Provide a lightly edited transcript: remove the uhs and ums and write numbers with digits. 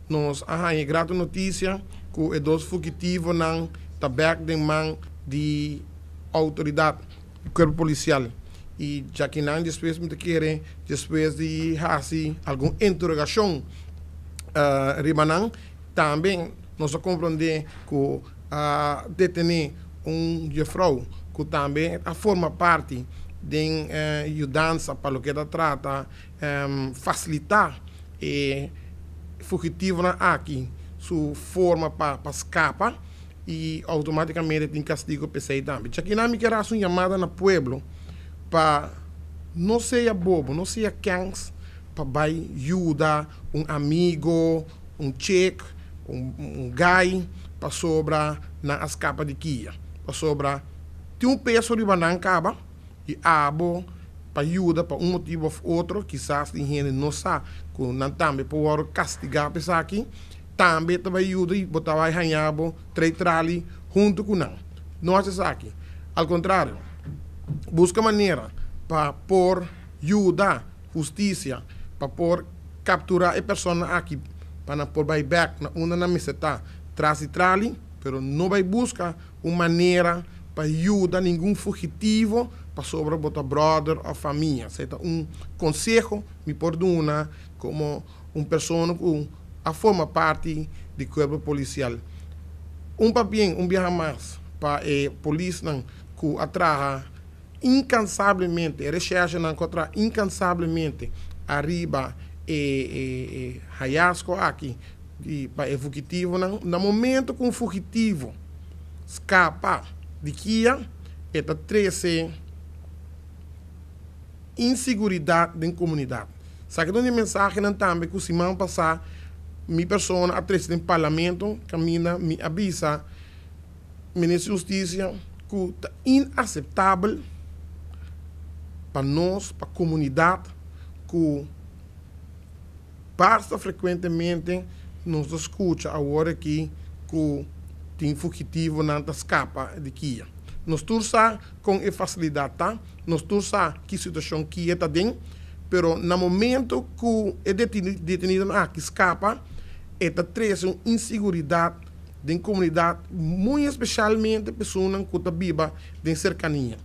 Nos a haña e grato notisia ku e dos fugitivonan ta bèk den man di outoridat, kuerpo polisial. I djakinan despues mi ta kere despues di hasi algun interogashon riba nan, tambe nos a komprondé ku a detené un jefrou ku tambe a forma parti den yudansa pa loke ta trata fasilitá e fugitivonan aki su forma pa skapa i outomátikamente tin kastigo p'esei tambe. Djakinan mi kier hasi un yamada na pueblo pa no sea bobo, no sea kèns pa bai yuda un amigo, un chick, un guy pasobra nan a skapa di kia. Pasobra tin un peso riba nan kaba i abo pa yuda pa un motibu of otro, kisas tin hende no sa ku nan tambe por wòrdu kastigá pa esaki, tambe ta bai yuda i bo ta bai haña bo trei trali huntu ku nan. No hasi esaki. Al kontrario, buska manera pa por yuda hustisia pa por kapturá e persona aki pa nan por bai bèk na unda nan mester ta tras di trali, pero no bai buska un manera pa yuda ningun fugitivo pasobra bo ta bròder òf famia. Esei ta un konseho mi por duna komo un persona ku a forma parti di kuerpo polisial. Un pabien un biaha mas pa e polisnan ku a traha inkansablemente, e reshèrshenan ku a traha inkansablemente ariba e hayasgo aki di pa e fugitivonan. Na momento ku un fugitivo skapa di kia, e ta trese insiguridat den komunidat. Esaki ta un di e mensahenan tambe ku siman pasá mi persona a trese den parlamento kaminda mi a bisa Minister di Hustisia ku ta inaseptabel pa nos, pa komunidat ku basta frekuentemente nos ta skucha awor aki ku tin fugitivonan ta skapa di kia. Nos tur sa kon e fasilidat ta, nos tur sa ki situashon kia ta den, pero na momento ku e detenidonan aki skapa e ta trese un insiguridat den komunidat, muy espeshalmente personanan ku ta biba den serkania.